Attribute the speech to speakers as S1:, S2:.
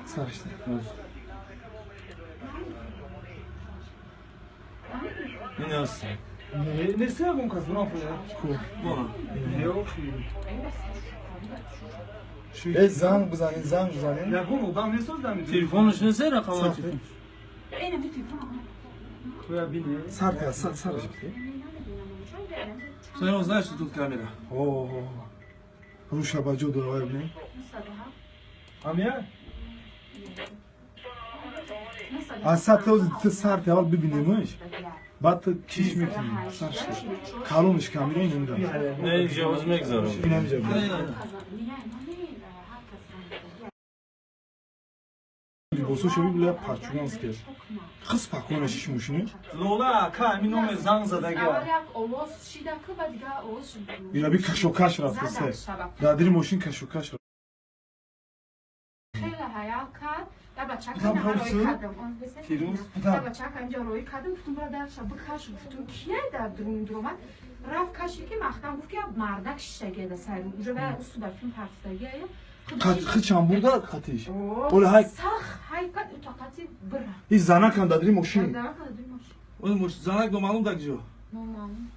S1: Сараш.
S2: Ин аст.
S3: Не, не се ягон кас бурам хуя.
S1: Ку.
S2: Бора.
S3: Не, охи.
S1: Э, занг бизанин, занг бизанин.
S3: Ягон одам несоз дами.
S2: Телефонаш нест, рақами телефон.
S3: Хуя бине.
S1: Сар ка, сараш бите.
S2: Смотри, он знает, что тут камера.
S1: О, руша ба ҷо дора, вай бинем.
S3: Амия?
S1: Аз сар ти сар ти аввал бибинемш. Баъд ту киш мекунӣ. Сарш. Калонш камера инамида.
S2: Не, инҷа оз мегзарам.
S1: Инамиҷа.
S2: Не, не, не.
S1: Либосошо бибиля, парчуганскеш. Хис пакона шиш мошини.
S3: Лола, ака, ҳамин номе занг задага.
S1: Ира би кашокаш рафта се. Дар дили мошин кашокаш рафта.
S4: Рафт каши ки махтам гуфт, ки мардак шишагеда сайру уже ва усу ба филм ҳафтагия.
S1: Хичам бурда қатиш. Оли ҳай
S4: Сах ҳайкат утоқати бира.
S1: И занакам дар дили мошин.
S2: Ой, муш занак номаълум дар куҷо?
S4: Номаълум.